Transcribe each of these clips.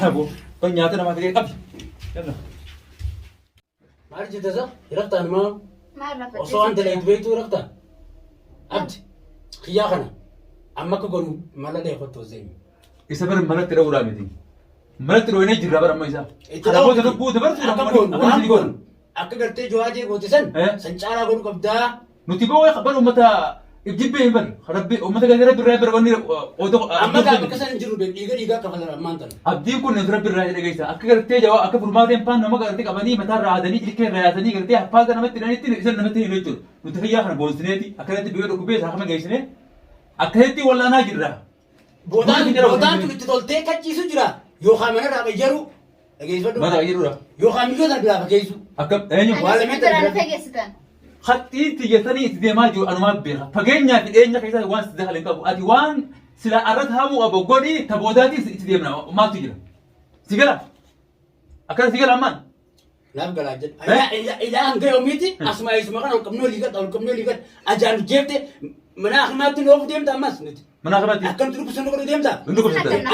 Aboo, kan nyaata namaa fidee qabi. Yalla. Maal jette isa? Raftaan maa? Maal rafa? Osoo waan dalayitu beektuu raftaa? Abdi, kiyyaa kana amma akka godhu mala leekottu osoo Isa bara manatti dha'uudhaa miti. Manatti dhooynee jirra bara amma isaa. Kana booda lubbuu dabarsuudha Akka amma goonu amma waan isin goonu godhu. akka gartee jawaadee goote san Eh? san caalaa godhu qabdaa. Nuti boo bara uummata jibbee hin barre. Rabbi uummata gartee rabbi irraa bara wanni qooda Amma gaa bakka san hin jirru beek dhiiga dhiigaa kafalan ammaan tana. Abdiin kun nuti rabbi irraa dhageessa. Akka gartee jawaa akka furmaateen faan nama gartee qabanii mataa irraa haadanii ilkee irraa yaasanii gartee haffaasa namatti hidhanitti isan namatti hin jechuudha. Nuti fayyaa kana boonsineeti akkanatti biyyoo dhukkubee isaa kama geessine akkasitti wallaanaa jirra. Bootaan Guutuu jira bootaan guutuu. tun itti toltee kachiisu jira yookaan manarraa qayyaru dhageeffadhu. Mana qayyaruudha. Yookaan miyyoo sana biraa fageessu. Akkam eenyu? Waa lameen Biraa nu darbe. fageessitan. Haxxii xiyyeessanii itti deemaa jiru anumaa beeka. Fageenyaa fi dhiyeenya keessaa waan si dakale hin qabu. Ati waan sila arra taa'uu qabu godhi ta boodaatis itti deemna maaltu jira. Si gala? Akkana si gala ammaan? Naaf galaa jedha. Ilaa hanga yoomiiti asuma eessuma kana ol qabnee olii gad ol qabnee olii gad ajaan jeefte mana akimaatti nu oofu deemta ammas nuti. Mana akimaatti? Akkamtu dhukkubsan nu godhu deemta? Hin dhukkubsatan.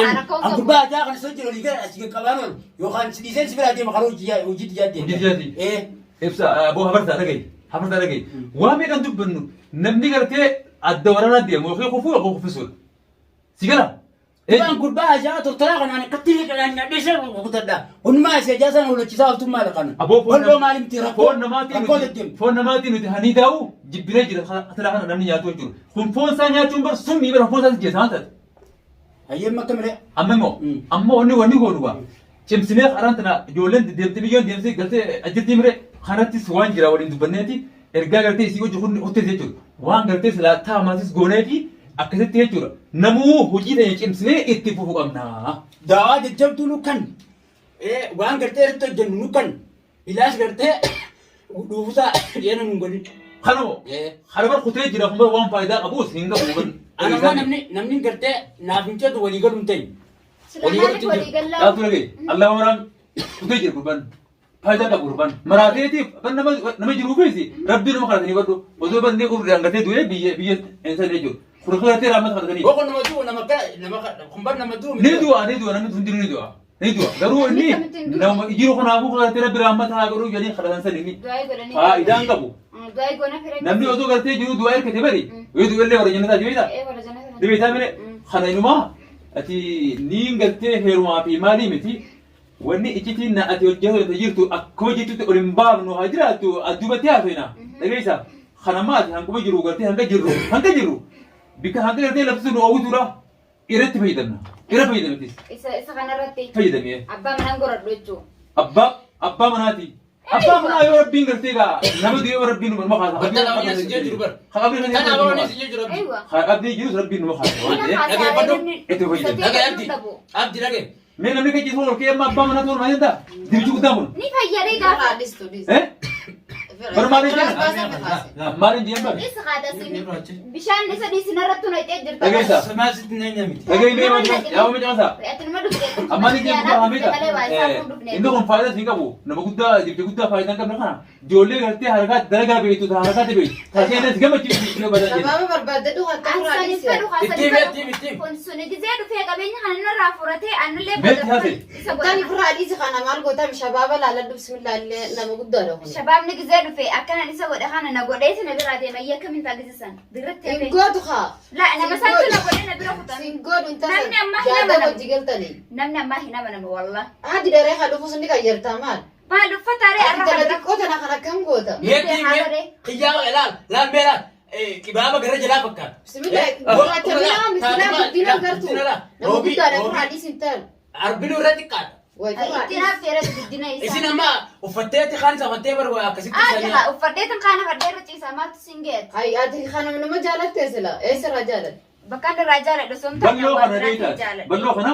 An gurbaa ajaa kana soo jiru olii gad asii qabaan oolu yookaan si dhiiseen si biraa deema karaa hojii hojii tiyyaa deemta. Hojii tiyyaati? Ee. Ibsa aboo habartaa dhagayi. Habartaa dhagayi. Waa meeqan dubbannu namni gartee adda waraanaa deemu yookiin kufuu yookiin kuffisuudha. Si gala? Duraan gurbaa ajaa tortoraa kanaan akkatti kanaan nyaadhee ishee kutadha. Hundumaa asii ajaa sana holachisaa oltummaa dha kana. Aboo foon Holloo maalimti rakkoo foon namaatii rakkoo nuti deddeemti. foon namaatii nuti hanii daa'u jibbinee jira silaa kana namni nyaatu jechuudha. Kun foon isaa nyaachuun bar summii bara foon isaa si jeessa waan taate. Hayyee akka miree. Amma immoo amma wanni wanni goonu waa cimsinee karaan tana ijoolleen deemtee biyyoon deemtee galtee ajjirtii miree kanattis waan jira waliin dubbanneeti ergaa gartee isii hojii kun hojjetes jechuudha. Waan gartee silaa taamaatis gooneeti akkasitti jechuudha. Namuu hojii teenya cimsinee itti fufuu qabna. Daawaa jajjabduu nu kan waan gartee irratti hojjennu nu kan ilaas gartee dhuufusaa dhiyeena nu godhin. Kanoo kana bar kutee jira kun bar waan faayidaa qabuus hin qabu bar. Anammaa namni namni gartee naaf hin ceetu walii galu hin ta'in. Silaa Walii maaliif galuutti walii hin gallaa? Dhaabtuu dhagaye. Allah waraan kutee jira gurbaan. Faayidaa qabu gurbaan. Maraateetiif kan nama nama jiruufis rabbii nama kadhatanii badhu. Osoo bannee umriidhaan gartee du'ee biyya biyya hin san jechuudha. Kun gartee rahmata kadhatanii. Boqon nama du'u nama akka nama kun bar nama du'u Ni du'a ni du'a namni hundinuu ni du'a. Ni du'a. Garuu Namni inni kamitti hin duune. nama jiru kanaafuu gartee rabbi rahmata haa godhuu jedhanii kadhatan san inni. Du'aa godhanii. Faayidaan qabu. Du'aa goona fira. Namni osoo gartee jiru du'aa ergate bari. Yoo du'e illee warra jannataa jiru Ee warra jannata. Dhibee isaa mire kana inumaa ati niin gartee heerumaa fi maalii miti wanni iccitiin na ati hojjetu jirtu akkuma jirtutti ol hin baafnu haa jiraattu addubatti haasofina dhageessa kana maati hanguma jiru gartee hanga jirru hanga jirru bikka hanga gartee lafti sun oowwituudha irratti fayyadamna irra fayyadamtis Isa isa kanarratti fayyadamee abbaa manaan goradhu jechuudha. abbaa abbaa manaati Abbaa manaa yoo rabbiin gartee gaa nama du'e yoo rabbiin numa kaasa. Bakka namni as jiru bar. Haa qabdii kan Kana aboo as jiru abdi. Aywa. Haa qabdii jirus rabbiin numa kaasa. waan ta'eef. Dhageeffadhu. Itti fayyadami. Dhagaye abdi. Abdi dhagaye. Mee namni kan ciisu ol kee amma abbaa manaa ta'uu maal jentaa? Dibichi guddaan kun. Ni fayyadee gaafa. Dhiistu dhiistu. Eh? Bar maaliin jenna? Maaliin jenna bar? Isa haadha sini. Bishaan isa dhiisin irratti nu hidhee jirta. Dhageessa. Samaa sitti na nyamiti. Dhagahi mee maal yaa uume caasaa? Ati numa dhufte. Ammaan inni guddaa hamita. Malee waa isaa kun dhufne. Inni kun faayidaa hin qabu. Nama guddaa dibde guddaa faayidaa hin qabne kana. Ijoollee gartee harkaa dalagaa beektu ta harkaatti beektu. Ta seenes gammachiisu yoo badan jedhe. Shabaaba barbaadde akka An irraa sani dhiisi. fedhu haa sani Ittiin fedhu. ittiin ittiin. Kun suni gizee dhufee qabeenya kana narraa furatee anillee Meetti booda hafe. isa Tani godhama. irraa dhiisi kana maal goota shabaaba laaladhu bismillah illee nama guddaadha kun. Shabaabni gizee dhufe akkanan isa godhe kana na godhee isa na biraa deema iyyee akkamiin taasisan dirratti Hin hafe. gootu haa. La nama santu na godhee na bira kutan. Sin godhu hin tasan. Namni ammaa hin Yaada amanamu. wajji galtanii. Namni ammaa hin amanamu wallah. Haati daree haa dhufus ni qayyartaa maal? Maal uffata ree Ati arra tana kan xiqqoo tana kan akkam goota? Meetti mee kiyyaa ilaal laal mee laal qibaaba gara jalaa fakkaata. Bismillah gurraacha mi'a misilaa guddina gartuu. Nama guddaadha irraa dhiisi hin taanu. Arbinuu irra xiqqaadha. Wayi irraa Ittiin dhiisi. hafteera guddina isaa. Isin amma uffatteetti kaan isa uffattee bar akkasitti Ati isaanii. haa uffadhee tan kaana fadhee irra ciisaa maaltu siin geet. Ay ati kana nama jaalatte sila eessarraa jaalatte? Bakka inni irraa jaaladhu osoo hin taane Balloo waan kana biraatiin beektaati. jaaladhe. Balloo kana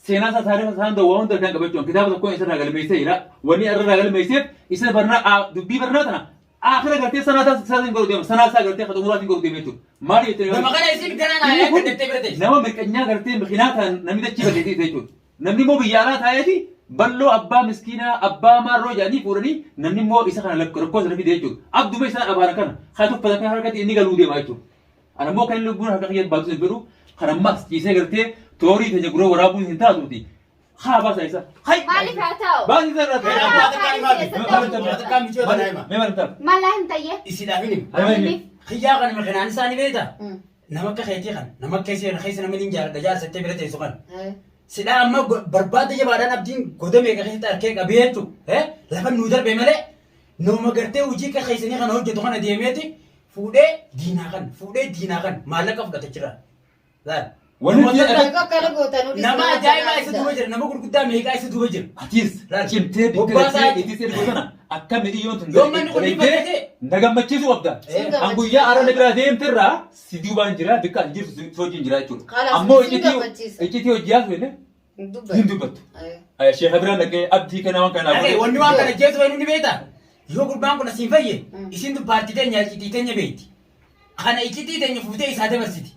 seenaa isaa taarifa isaa hunda waa hunda kan qabachuun kitaaba tokkoon isa irraa galmeessee jira. Wanni irra irraa galmeesseef isa barnaa dubbii barnaa tana akira gartee sanaa isaa isaatiin godhu deema. Sanaa isaa gartee xumuraatiin godhu deema jechuudha. Maali jettee Nama kana isin ganaa naa Inni kun akka jettee bira teessi. nama mirqanyaa gartee mikinaa ta'an namni dachii balleessee jechuudha. Namni immoo biyya alaa taa'eeti balloo abbaa miskiinaa abbaa maarroo jedhanii fuudhanii namni immoo isa kana rakkoo sana fide jechuudha. Abduma isaan abaaran kana kan tuffatan kana harkatti inni galuu deema jechuudha. Ana immoo kan inni lubbuun harka kiyya baatu hin fedhu kan ammas ciisee gartee Toorii teenya gurra waraabuun hin taatuuti. Haa baasa isa. Hai. Maaliif haa taa'u? Baasi isa irraa Haa ta'e. taa'u. Mee maal ta'a? Mallaa hin tayyee. Isiidhaaf hin himu. Haa himi. Xiyyaa kana makinaan isaanii beektaa? Nama akka keetii kana nama akka isee kana keessa namni hin jaaladha jaarsattee bira teessu kana. Sidhaa amma barbaada jabaadhaan abdiin goda meeqa keessatti harkee qabee jechuudha. Lafa nuu darbe malee nama gartee hojii akka keessanii kana hojjetu kana deemeeti fuudhee diinaa kan fuudhee diinaa kan maallaqa fudhata jira. Laal. Wanni Nama diina- takka- Akkana gootanuu Nama ajaa'ibaa isa duuba jira nama gurguddaa meeqaa isa duuba jira. Atiis Laal. cimtee bikka Bobbaasaa gartee itti ergoo sana akka midhiyyoon tun Yoo manni kun dhiifatee na gammachiisuu qabda. Eh. An guyyaa arra na biraa deemterraa si duubaan jira bikka ati jirtu si wajjin jira jechuudha. Kalaas Ammoo si iccitii gammachiisa. iccitii hojii haasofne hin dubbattu. Sheekha biraan dhaqee abdii kana waan kanaa Dhaqee wanni waan kana jeesu inni beektaa? Yoo gurbaan kun asiin fayye isin tun paartii teenya iccitii teenya beekti. Kana iccitii teenya fuutee isaa dabarsiti.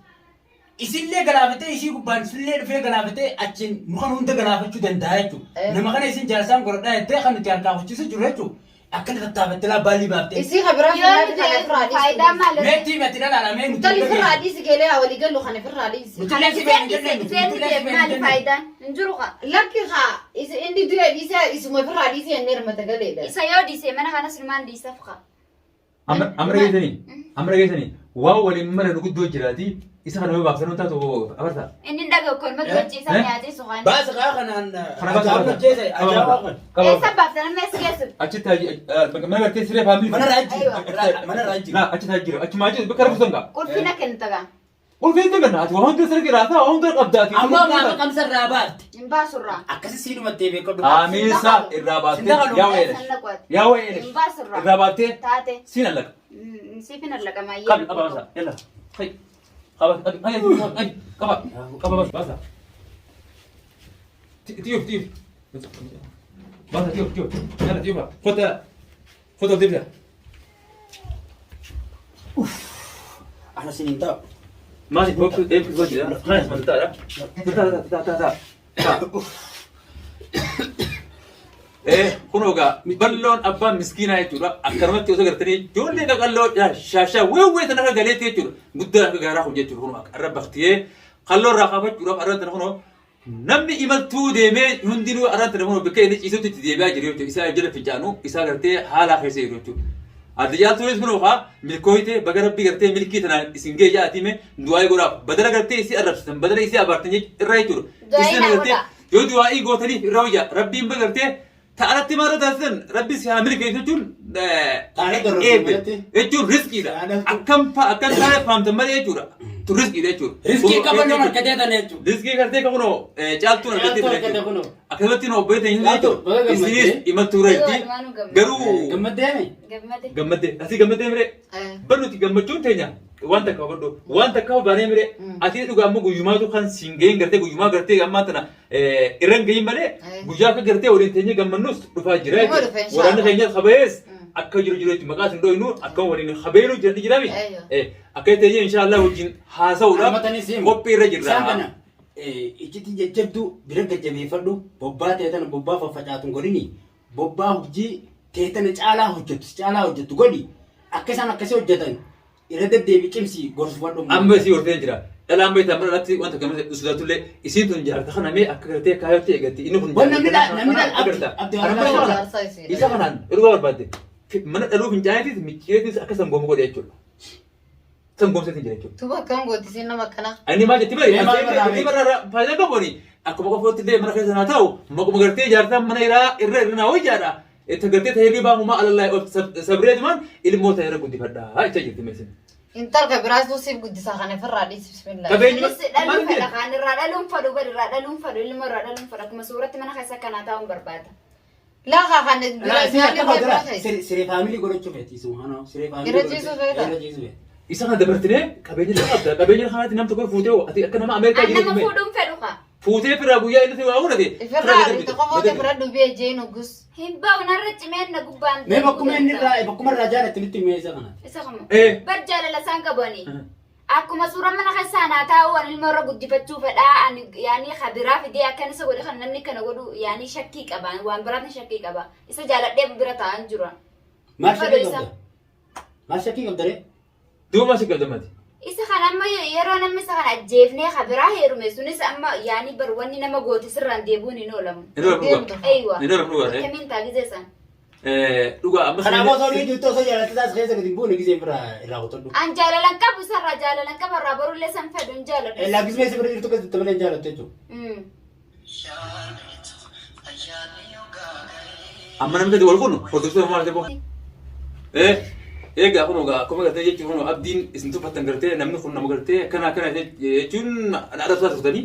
Isillee galaafatee isii gubbaan sillee dhufee galaafatee achiin nu kan hunda galaafachuu danda'a jechuudha. Nama kana isin jaarsaan godhadhaa jettee kan nuti harkaa fuchiisu jiru jechuudha. Akkana tattaafattee laa baallii baaftee. Isii kabiraa Yoo firraa nu kana firraa faayidaa dhiisi. maal? Meetti himatti dhalaala mee nuti. Intalli firraa dhiisi keelee haa walii gallu kana firraa dhiisi. Nuti Kana illee si giseen beeknu dhiise jennee giseen nuti illee si dhiise beeknu maali jennee. faayidaan? Hin jiru qa. Lakki haa isa inni du'e dhiisee isuma firraa dhiisee inni hirmata galeedha. Isa yoo dhiise mana kanas ilmaan dhiisaaf qa. Amma dhageessanii amma dhageessanii waan waliin mara nu guddoo jiraati isa kana yoo baaftan taatu abarta. Inni hin dhagahu kolmatu hojii isaa nyaatee soqaan. Baasa kaa kanaan Kana baasa ajaa'ibna jeese ajaa'ibaa kan. Eessa baaftan amma eessa geessu? Achitti mana gartee siree faamilii. Mana raajii. Mana raajii. Laa achitti jira achumaa jiru bakka rafu sangaa. Qulfina kennita gaa. Ulfeen daganna ati waan hunda sirrii raasaa waan hunda qabda ati. Amma gaafa kamsa irraa baafte. Hin baasurraa. Akkasi sii dhumattee beekadhu. Amiisa irraa baaftee yaa wayeelesh. Yaa wayeelesh. Hin baasurraa. Irraa baaftee Taate. siin allaqa. Siif hin allaqama. Qabi qaba basa yalla. Hay. Qaba qabi hay hay qaba qaba basa basa. Tiyuf tiyuf. Basa tiyuf tiyuf. Yalla tiyuf. Kota kota dibda. Ana siin hin ta'u. Maasi boksu deemtu hojii dha. Kanas mata ta'a. Ta ta ta ta ta. Kun egaa balloon abbaan miskiinaa jechuudha. Akkanumatti osoo gartanii ijoollee qaqalloo shaashaa weewwee tan akka galeetti jechuudha. Guddaa akka gaaraa kun jechuudha. Kun arra baktiyee qalloo irraa kaafachuudhaaf arra tana kunoo namni imaltuu deemee hundinuu arra tana kunoo bakka inni ciisutti itti deebi'aa jiru jechuudha. Isaa jala fincaanu isaa gartee haalaa keessa jiru jechuudha. Adda jaaltuunis kunoo haa milkooyitee baga rabbii gartee milkii tanaan isin ga'e ja'atii mee du'aa'ii godhaaf badala gartee isii arrabsitan badala isii abaartan irraa jechuudha. Du'aa'ii Isin naa gartee godhaa. yoo du'aa'ii gootaniif irra wayya rabbiin ba gartee ta'alatti maal taasisan rabbi si haa milkeessu jechuun Taana dorgommii eebbe irratti. jechuun riskiidha. Taana- Akkam akkam taane faamtan malee jechuudha. Tun riskiidha jechuudha. Riskii qabannoon harkatee tana jechuudha. Riskii gartee ka kunoo caaltuun argattee Caaltuun tana argatte jechuudha. kunoo. Akkasumatti nu obboleetti hin Caaltuu, jechuudha. baga gammaddee. Isinis imaltuu irra jirti. Walumaanuu gammadde. Garuu Gammaddeemi. Gammade. gammadde asii gammaddee miree. Bar nuti gammachuun teenya waan takka hubadhu waan takka hubanee miree ati dhugaa ammoo guyyumaatu kan siin gahin gartee guyyumaa gartee ammaa tana irra hin gahin malee guyyaa akka gartee waliin teenyee gammannus dhufaa jira Dhuma jechuudha. dhufe, inshallah. Waraanni keenyas habayees akka jiru jiru jechuudha maqaa isin dhoynu akka waliin habeenu jirti jirami. Akka teenyee inshallah wajjin haasa'uudhaaf Hammatanii siim. qophii irra jirra. Isaan kana iccitii jajjabduu bira gajjabeeffadhu bobbaa teetana bobbaa faffacaatuun godhini bobbaa hojii teetana caalaa hojjettu si caalaa hojjettu godhi akka isaan akkasii hojjetan irra deddeebi cimsi gorsifadhu. Amma isii hortee jira. Dhalaan beektaa mana alatti wanta akkamitti sodaatullee isiin tun jaarta kana mee akka gartee kaayotti eegatti inni kun Wan namni namni agarta. abdi Arba abdi Jaarsa isii. Isa kanaan dhugaa barbaadde mana dhaluu fincaaneetis micciireetis akka sangooma godhe jechuudha. Sangoomseetiin jira jechuudha. Tuba akkam gooti isiin nama akkanaa. Inni maal jetti bari Mee maal irraa inni bara faayidaa qabu ani akkuma qofootti illee mana keessa naa ta'u maquma gartee jaartaan mana irraa irra irra naa hojjaadha. Itti gartee ta'ee baa humaa alallaa of sabreetumaan ilmoo ta'e irra guddifadha jechaa jirti meesin. Intal ka biraas siif guddisaa kana firraa dhiisi bismillah. Qabeenyuma Innis dhaluu fedha kaan irraa dhaluun fedhu bari irraa dhaluun fedhu ilmoo irraa dhaluun fedhu akkuma suuratti mana keessa akkanaa taa'uun barbaada. Laa kan biraa nyaanni kee bira keessa. Siree faamilii godhachuu feeti subhaana siree faamilii. Irra ciisuu feeta? Irra ciisuu feeti. Isa kana dabartinee qabeenya lafa qabda. Qabeenya kanatti nam tokko fuutee ati akka nama Ameerikaa An nama jiru fuudhuun fedhu kaa. fuutee firaa guyyaa inni si waa fudhate. Ifirraa ariite qofoota bira dhubee jeen ogus. Hin ba'u narra cimeen na gubbaan. Mee bakkuma inni irraa bakkuma irraa jaalatti nutti himee isa kana. Isa kama. Eh. Bar jaalala isaan qabani. Akkuma suura mana keessaa naa taa'u ani ilmoo irra guddifachuu fedhaa ani yaanii kabiraa fidee akkan isa godhe kan namni kana godhu yaanii shakkii qaba waan biraatti shakkii qaba isa jaaladhee bira taa'an jira. Maal shakkii Isa. qabda? Maal shakkii qabda ree? Duuba si qabda mati. Isa kana amma yeroo namni isa kana ajjeefnee ka biraa heerume sunis amma yaani bar wanni nama goote sirraan deebi'uun hin oolamu. Hin oolamu dhugaa. Eeywa. Hin oolamu dhugaa. Akkamiin ta'a gizee san? Dhugaa amma Kanaafuu osoo inni jirtu osoo jaalatti isaas keessa gadi hin buune gisee bira irraa kutadhu. An jaalalan qabu isarraa jaalalan qaba irraa borullee san fedhu hin jaaladhu. Laakkismee si bira jirtu keessatti malee hin jaalattu jechuudha. Amma namni gadi wal kunu hordoftoota maal ta'e boo? Egaa kun egaa akkuma gartee jechuun kun abdiin isin tuffattan gartee namni kun nama gartee akkana akkana jechuun adabsaa turtanii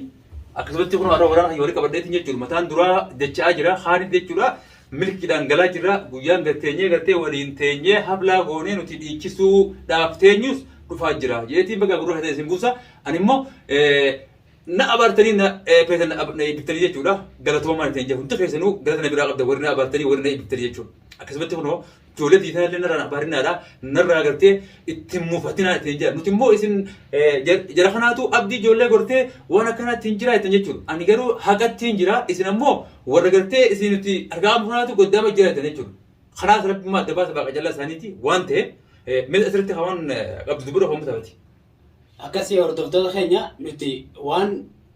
akkasumatti kun har'a waraana walii qabadheetiin jechuudha mataan duraa dacha'aa jira haani jechuudha milkiidhaan galaa jira guyyaan garteenyee gartee waliin teenyee hablaa goonee nuti dhiichisuu dhaaf teenyus dhufaa jira jeetiin baga gurra ta'e isin buusa ani immoo Na abaartanii na feetan na eebbiftanii jechuudha. Galatoomaa ittiin jedhu hundi keessanuu galata na biraa qabda warri na abaartanii warri na eebbiftanii jechuudha. Akkasumatti kunoo ijoollee tiitaa illee narraa na abaarinaadha. Narraa gartee ittiin mufatinaa ittiin jedha. Nuti immoo isin jara kanaatu abdii ijoollee gortee waan akkanaa ittiin jira ittiin jechuudha. Ani garuu haqattiin jira isin ammoo warra gartee isin nuti argaa kanaatu goddaama jira ittiin jechuudha. Kanaas rabbimmaa adda baasa baaqa jallaa isaaniiti waan ta'e mee asirratti hawaan qabdu dubbii hoomuu taphati. Akkasii hordoftoota keenya nuti waan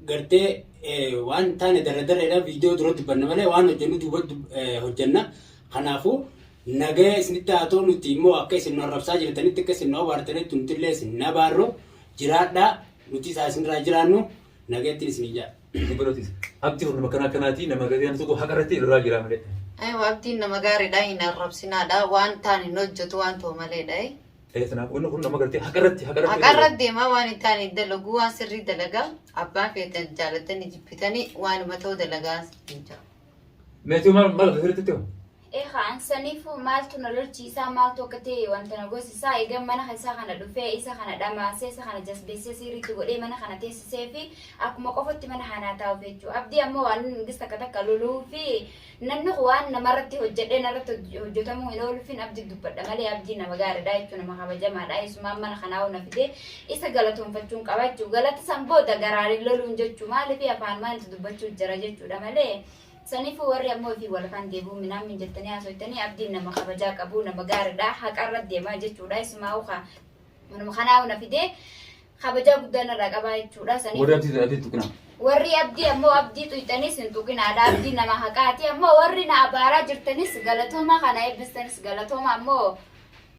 gartee waan taane darra darreedha viidiyoo dura dubbanna malee waan hojjennu duuba hojjenna. Kanaafuu nagaya isinitti haa ta'u nuti immoo akka isin nu arrabsaa jirtanitti akka isin nu abaartanitti nuti illee isin hin abaarru jiraadhaa nuti isaa isinirraa jiraannu nagayattiin isin jedha. Dubbarotis. Abdii kun nama akkana akkanaati nama gartee namni tokko haqa irratti irraa jira malee. Aywa abdiin nama gaariidha hin arrabsinaadha waan taan hin hojjetu waan ta'u maleedha. Ee tanaaf wanni kun nama gartee haqa irratti haqa irratti. Haqa irratti deemaa waan hin taane hin dalagu waan sirrii dalagaa abbaan feetan jaalatanii jibbitanii waanuma ta'u dalagaa hin jiru. Meetii maal maal asirratti ta'u? Eegaa an saniifuu maaltu na lolchiisaa maaltu akka ta'e wanta na gosisaa egaa mana isaa kana dhufee isa kana dhamaasee isa kana jasbeessee sirriitti godhee mana kana teessisee fi akkuma qofatti mana kanaa taa'uuf jechuudha. Abdii ammoo waan gis takka takka loluu fi Namni kun waan namarratti hojjedhee narratti hojjetamuu hin oolufin abdii dubbadha malee abdii nama gaariidha jechuun nama kabajamaadha. Isumaan mana kanaa na fide isa galatoonfachuun qaba jechuudha. Galata san booda garaan loluun jechuu maaliif afaan maalitti dubbachuu jira jechuudha malee. Saniifuu warri ammoo fi wal afaan deebi'uu minaan min jettanii haasofitanii abdiin nama kabajaa qabu nama gaariidha haqarra deemaa jechuudha. Isumaa uka manuma kanaa na fide kabajaa guddaa narraa qabaa jechuudha. Saniif Warri abdii abdii tuqina. Warri abdii ammoo abdii tuyxanis hin tuqinaadha. Abdii nama haqaati. Ammoo warri na abaaraa jirtanis galatooma kana eebbistanis galatooma ammoo